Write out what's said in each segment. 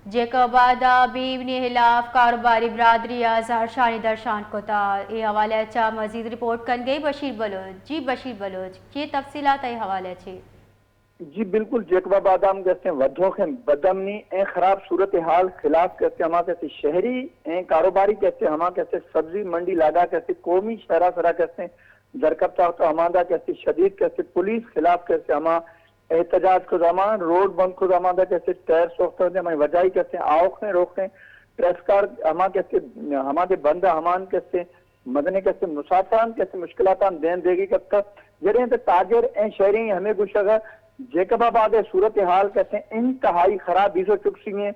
جیکب آباد ء بیونی ہلاف کاروباری برادری ء زہرشانی درشان کتا۔ اے حوالہ ء چہ مزید رپورٹ کنگئی بشیر بلوچ۔ جی بشیر بلوچ، چی تفصیلات اے حوالہ چی؟ جی بالکل، جیکب آباد ہم کہتے ہیں ودھوخیں بدامنی ایں خراب صورتحال خلاف کہتے ہما کہتے شہری ایں کاروباری کہتے ہما کہتے سبزی منڈی لاگا کہتے قومی شہرا سرا کہتے درکپتا تو ہماندا کہتے شدید کہتے پولیس خلاف کہتے ہما احتجاج کو زمان روڈ بند کو زمان دا کہتے ٹائر سوخت ہوتے ہمیں وجائی کہتے آوخیں روخیں پریس کار ہما کہتے ہما دے بندہ ہمان کہتے مزنیں کسے مسافران کسے مشکلاتان دیم دیگی کپتہ۔ جڑیں تہ تاجر ایں شہری ہمے گوشگ ء جیکب آباد ء صورتحال کسے انتہائی خراب بیثو چکسی ایں۔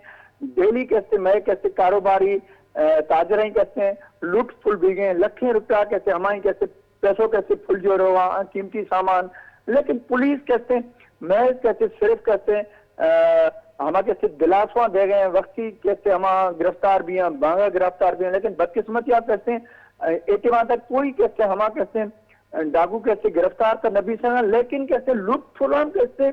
ڈیلی کسے مئے کسے کاروباری، ء، تاجریں کسے لٹ پھل بیگیں، لکھیں روپیہ کسے ہمائیں کسے پیسو کسے پھل جو رہا قیمتی سامان، لیکن پولیس کسے محض کسے صرف کسے، ء، ہما کسے دلاسواں دیگیں وقتی کسے ہما گرفتار بیاں، بانگا گرفتار بیاں، لیکن بدقسمتی آپ کسے اے ٹیما تک کوئی کسے ہما کسے ڈاکو کسے گرفتار تو نہ بی سکا، لیکن کسے لٹ پھلان کسے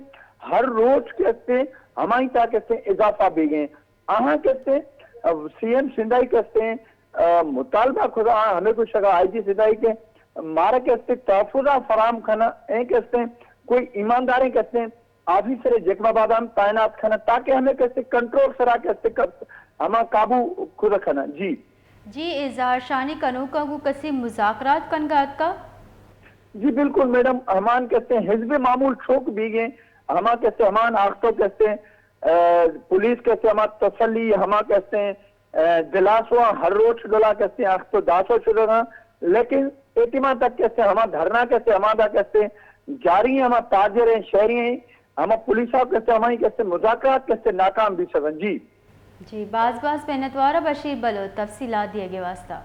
ہر روچ کسے ہمائی تا کسے اضافہ بیگیں۔ آہاں کسے سی ایم سندھائی کسے مطالبہ خدا ہمیں کچھ سکا آئی جی سندھائی کے مارا کسے تحفظہ فراہم کھنا اے کسے کوئی ایمانداریں کسے آفیسر جیکب آباد ہم تعینات کھنا تاکہ ہمیں کسے کنٹرول سرا کسے کب-، ہما قابو کھدا کھنا۔ جی۔ جی، اے زہرشانی کنوکاں گوں کسے مذاکرات کنگا اتکا؟ جی بالکل میڈم، ہمان کسے حزب معمول چوک بیگیں، ہما کسے ہمان آختو کسے، ء، پولیس کسے ہما تسلی، ہما کسے ء، دلاسواں ہر روچ ڈولا کسے آخت و داسو شدگاں، لیکن اے ٹیما تک کسے ہما دھرنا کسے ہما دا کسے جاری ہیں، ہما تاجر ہیں، شہری ہیں، ہما پولیسا کسے ہمائی کسے مذاکرات کسے ناکام بی سکن۔ جی۔ جی، باز باز منتوار بشیر بلوچ تفصیلات دیگے واسطہ۔